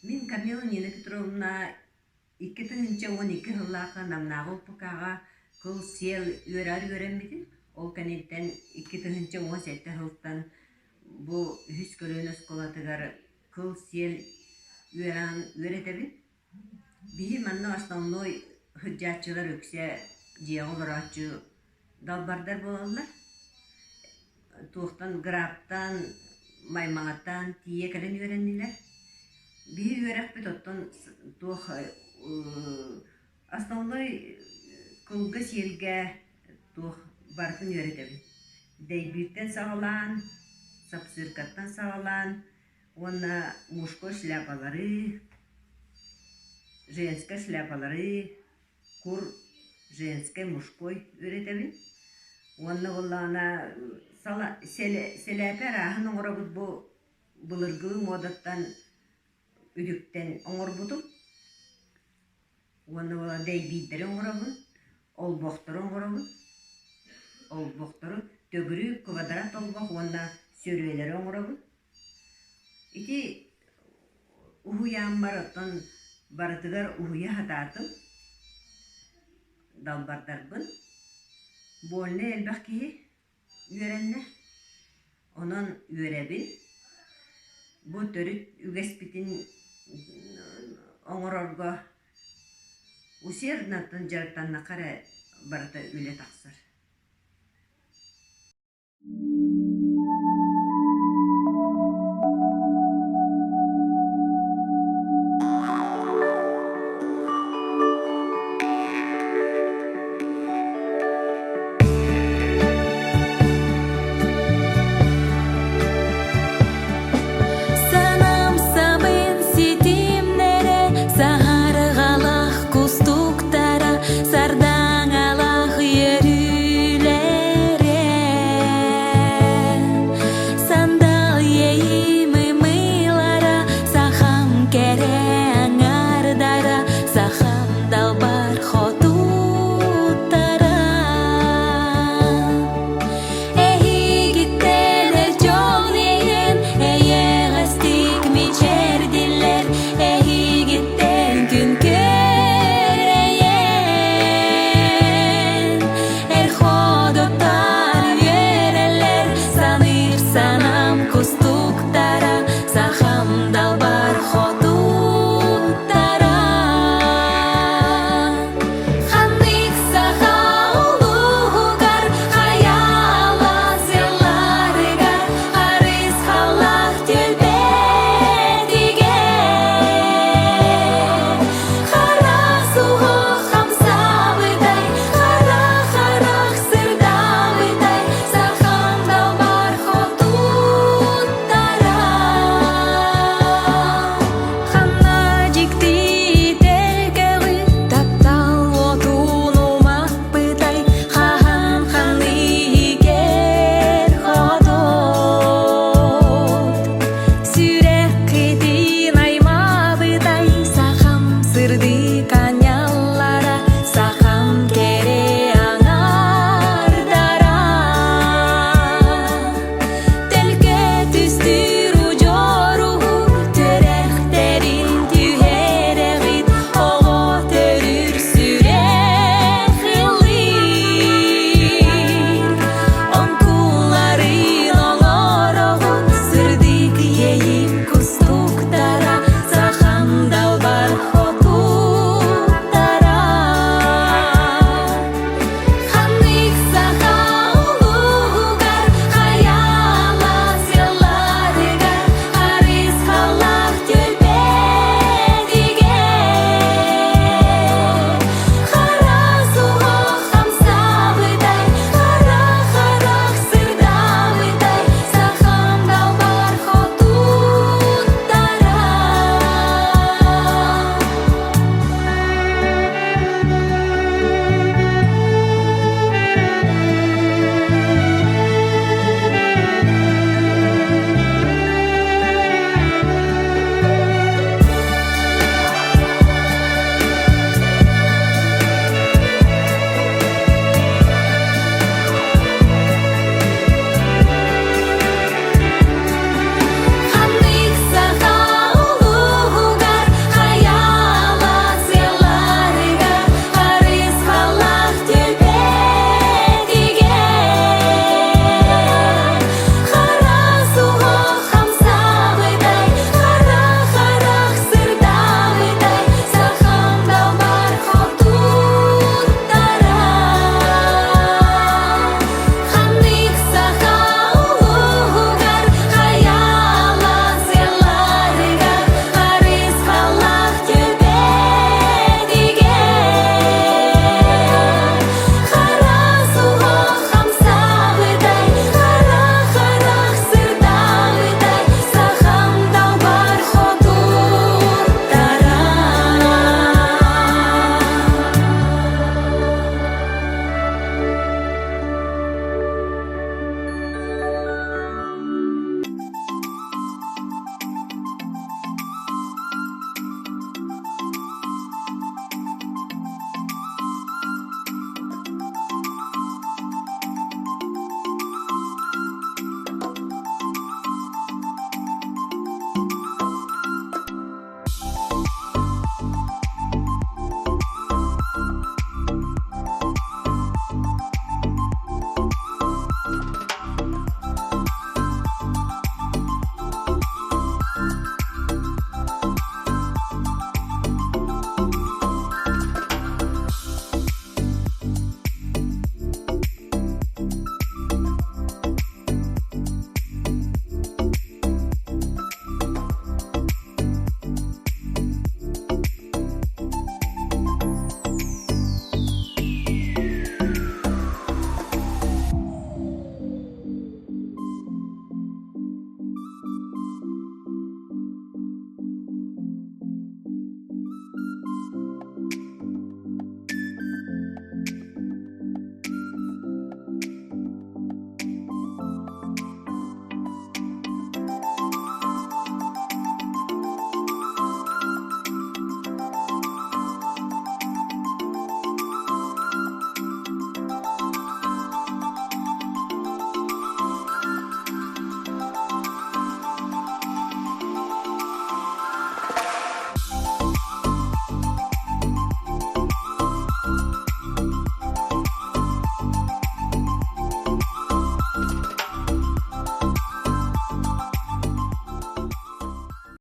Мин Камила Нина Петровна 2012 сыллаахха Намнааҕы УПК-ҕа кыл-сиэл үөрэҕэр үөрэммитим. Ол кэнниттэн 2017 сылтан бу үһүс көлүөнэ оскуолатыгар кыл-сиэл үөрэҕин үөрэтэбин. Биһи манна основной сылдьааччылар үксэ дьиэҕэ олорооччу далбардар буолаллар. Туохтан граптан, маймаҕаттан тиийэ кэлэн үөрэннилэр. Биһи үөрэхпит оттон туох основной кылга сиэлгэ туох барытын үөрэтэбин. Дэйбииртэн саҕалаан, сапсыыркаттан саҕалаан уонна мужской шляпалары, женскай шляпалары, кур женскай, мужской үөрэтэбин. Уонна буоллаҕына сала сэлээпэ арааһын оҥоробут бу былыргы муодаттан үтүктэн оҥорбутум. Уонна дэйбиирдэри оҥоробун, олбохтору оҥоробун. Олбохтору төгүрүк квадрат олбох уонна сөрүөлэри оҥоробун. Ити уһуйааммар оттон барытыгар уһуйа сатаатым, далбардарбын. Больно элбэх киһи үөрэннэ. Онон үөрэбин. Бу төрүт үгэспитин оҥорорго усерднаттан дьарыктаннахха эрэ барыта үлэ тахсар.